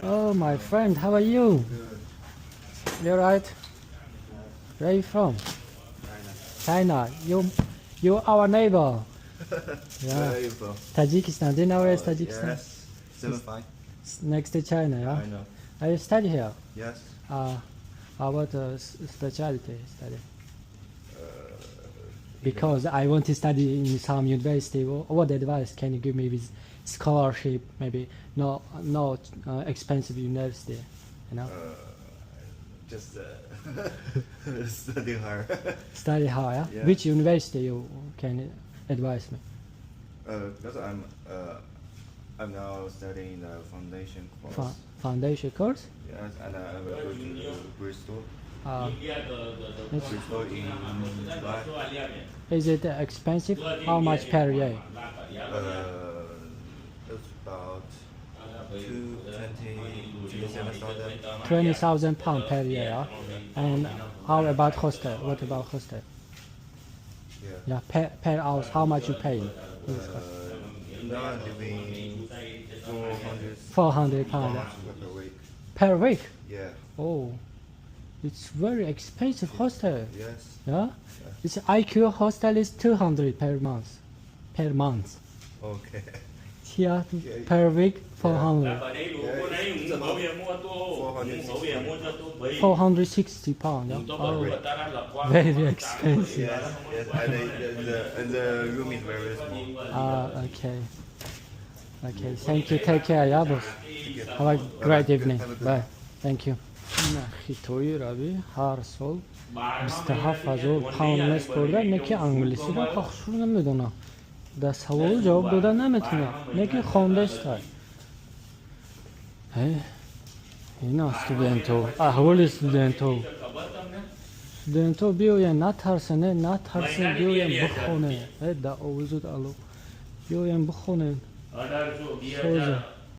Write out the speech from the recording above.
Oh, my friend, how are you? You right? Where are you from? China. You our neighbor. Yeah. Where are you from? Tajikistan. Do you know where is Tajikistan? Yes. 75. It's next to China, yeah? I know. Are you study here? Yes. About specialty study? Because I want to study in some university. What advice can you give me with scholarship? Maybe no expensive university, you know? Just study hard. Study hard. Yeah? Yeah. Which university you can advise me? Because I'm now studying the foundation course. Foundation course? Yes, and I will go to Bristol. Bristol in July. Is it expensive? How much per year? It's about 220, 27,000. £20,000 per year. Yeah? And how about hostel? What about hostel? Yeah. Yeah, per house, how much you pay? Now I'm living 400 £400 per week. Per week. Yeah. Oh, it's very expensive hostel. Yes. Yeah, it's IQ hostel is 200 per month, per month. Okay. Here per week 400. £460. Yeah? Oh, very expensive. Yes, and the room is very small. Ah, okay. Okay, thank you. Take care, yeah, boss. Have a great evening. Bye. Thank you. Хитои рави ҳар сол 27 000 паунд меспорда, не ки англисиро хушрӯ намедонам, дар савол ҷавоб дода наметонам, не ки хондестай. Ина студентҳо, аҳволи студентҳо. Студентҳо биёян, натарсен, натарсен, биёян, бихонен. Да овозуд ало, биёян, бихонен. Соза.